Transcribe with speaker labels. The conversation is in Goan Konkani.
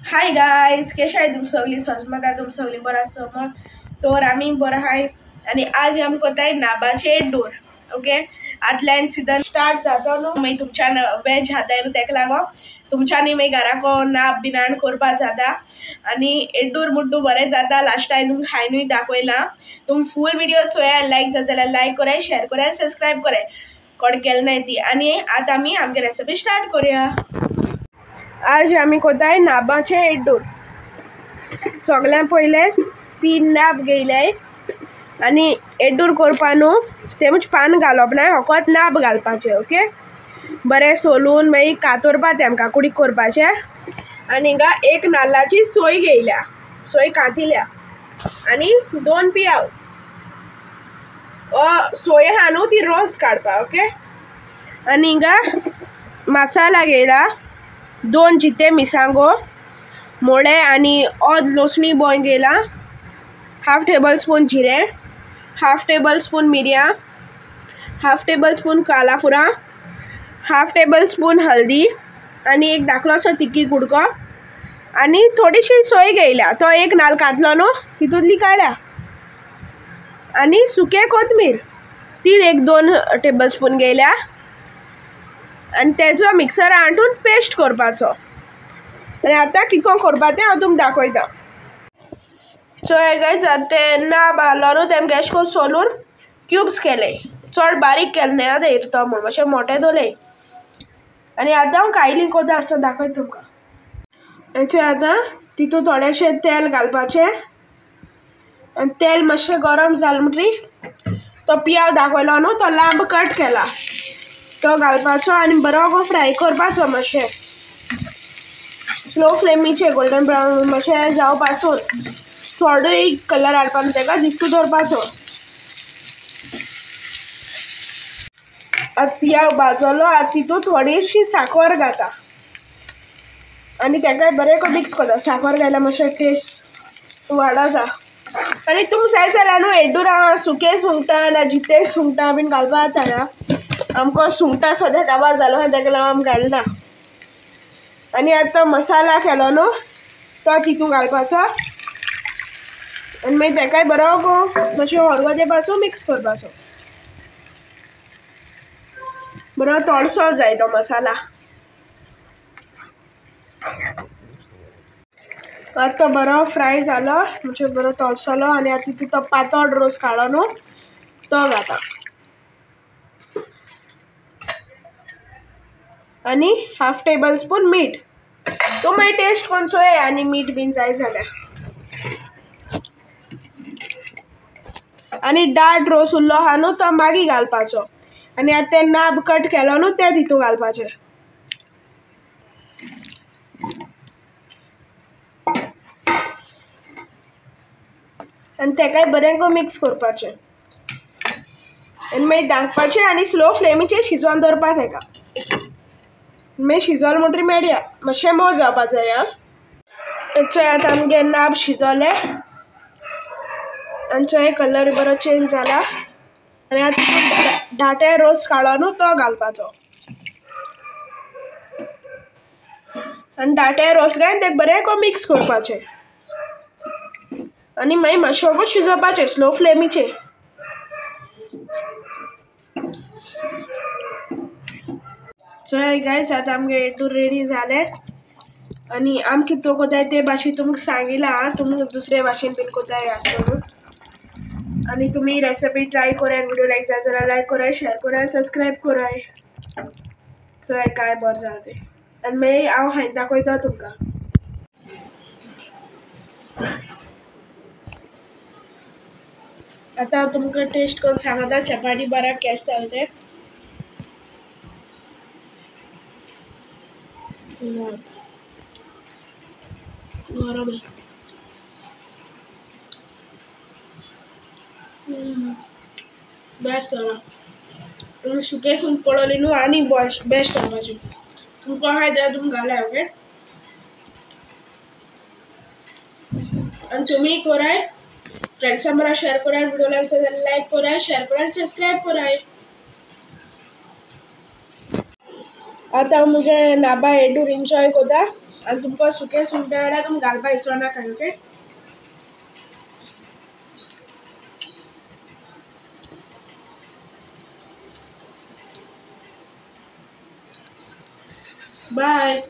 Speaker 1: हाय गायज, कशें आहाय तुम सगळीं? सजमता तुम सगळीं बरें आसतलो तर आमी बरें आहाय। आनी आज आमी कोताय नाबाचें एड्डूर। ओके, आतल्यान सिजन स्टार्ट जाता न्हू, मागीर तुमच्यान वेज खाताय न्हू, तेका लागून तुमच्यांनी मागीर घराको नाब बिनाण करपाक जाता आनी एड्डूर मुड्डू बरें जाता। लास्ट टायम तुमकां हांवेंनूय दाखयलां। तुमी फूल विडियो चोया, लायक जाता जाल्यार लायक कराय, शेयर कराय, सबस्क्रायब कराय कोण केलें ना ती। आनी आतां आमी आमगे रेसिपी स्टार्ट करुया। आज आमी कोताय नाबाचें एड्डूर। सगळ्यां पयलें 3 नाब घेयले आनी एड्डूर करपा न्हू तेमच पान घालप ना, फकत नाब घालपाचें। ओके, बरें सोलून मागीर कातरपा तेमकां कुडीक करपाचें। आनी हिंगा एक नाल्लाची सोय घेयल्या, सोय कातिल्या आनी 2 पियाव सोय आहा न्हू ती रोस काडपा। ओके, आनी हिंगा मसाला घेयला, 2 जिते मिरसांगो मोळे आनी अर्द लसणी बोय घेयला, 1/2 टेबल स्पून जिरें, 1/2 टेबल स्पून मिरयां, 1/2 टेबल स्पून कालाफुरां, 1/2 टेबल स्पून हल्दी आनी एक धाकलोसो तिकी कुडको आनी थोडीशी सोय घेयल्या। तो एक नाल कातलो न्हू तितूंतली काडल्या आनी सुके कोथमीर ती 1-2 टेबल स्पून घेयल्या आनी तेजो मिक्सर आटून पेस्ट करपाचो। आनी आतां कितें करपा तें हांव तुमकां दाखयता। चोय गायज, आतां तें नाब आहलो न्हू तेमकां एशें करून सोलून क्यूब्स केले, चड बारीक केले न्हय आतां इरतो म्हूण मातशें मोटे दवरले। आनी आतां हांव कायली कोता आसतना दाखयता तुमकां। हेचें आतां तितून थोडेशें तेल घालपाचें आनी तेल मातशें गरम जालें म्हणटकीर तो पियाव दाखयलो न्हू तो लांब कट केला तो घालपाचो आनी बरो फ्राय करपाचो मातशें स्लो फ्लेमीचेर गोल्डन ब्रावन मातशें जावपासून थोडो कलर हाडपाक तेका दिस्तू दवरपाचो। आतां पियाव भाजलो, आतां तितून थोडीशी साखर घाता आनी तेकाय बरें करून मिक्स करता। साखर घाल्यार मातशें टेस्ट वाडता। आनी तुमकां जाय जाल्यार न्हू एड्डुरा सुके सुंगटां ना जिते सुंगटां बीन घालपाक जाता। आमकां सुंगटां सद्या काबार जालो आहा तेका लागून आमकां घालना। आनी आतां मसाला केलो न्हू तो तितून घालपाचो आनी मागीर तेकाय बरो मातशें हरवते पासून मिक्स करपाचो। बरो तळसो जाय तो मसाला। आतां तो बरो फ्राय जालो, म्हणजे बरो तळसलो आनी आतां तितून तो पातळ रोस काडलो न्हू तो घाता आनी 1/2 टेबल स्पून मीठ। तो मागीर टेस्ट करून चोय आनी मीठ बीन जाय जाल्यार। आनी दाट रोस उरलो आहा न्हू तो मागीर घालपाचो आनी आतां तें नाब कट केलो न्हू तें तितून घालपाचें। आनी तेकाय बरें करून मिक्स करपाचें आनी मागीर धांकपाचें आनी स्लो फ्लेमीचेर शिजोवन दवरपा तेका। मागीर शिजोल म्हणटकीर मेळया, मातशें मोव जावपा जाय। चोय आतां आमगे नाब शिजोले आनी चोय कलर बरो चेंज जाला। आनी आतां दाटे रोस काडलो न्हू तो घालपाचो आनी दाटे रोस घालून तें बरें करून मिक्स करपाचें आनी मागीर मातशें शिजोवपाचें स्लो फ्लेमीचेर। चोय गायज, आतां आमगे एड्डूर रेडी जालें आनी आमी कितें कोताय ते भाशेन तुमकां सांगिलां, तुमकां दुसरे भाशेन बीन कोताय आसतलो। आनी तुमी रेसिपी ट्राय कराय, व्हिडिओ लायक जाय जाल्यार लायक कराय, शेयर कराय, सबस्क्रायब कराय। चोय काय बरें जालां तें आनी मागीर हांव खायन दाखयता तुमकां। आतां हांव तुमकां टेस्ट करून सांगता चपाटी बऱ्याक केशें जालें तें। गरम बेस्ट जाला। तुमी सुके सुंगट पळयली न्हू आनी बेस्ट जावपाचें। तुमकां खाय जाल्यार तुमी घालाय। ओके, आनी तुमी कराय, फ्रेंड्सां बरोबर शेयर कराय, व्हिडिओ लायक जाल्यार लायक कराय, शेयर कराय, सबस्क्रायब कराय। आतां हांव म्हजें नाबा एड्डूर एन्जॉय करता। आनी तुमकां सुकें सुंगटां जाल्यार तुमी घालपा विसरो नाका ओके. बाय.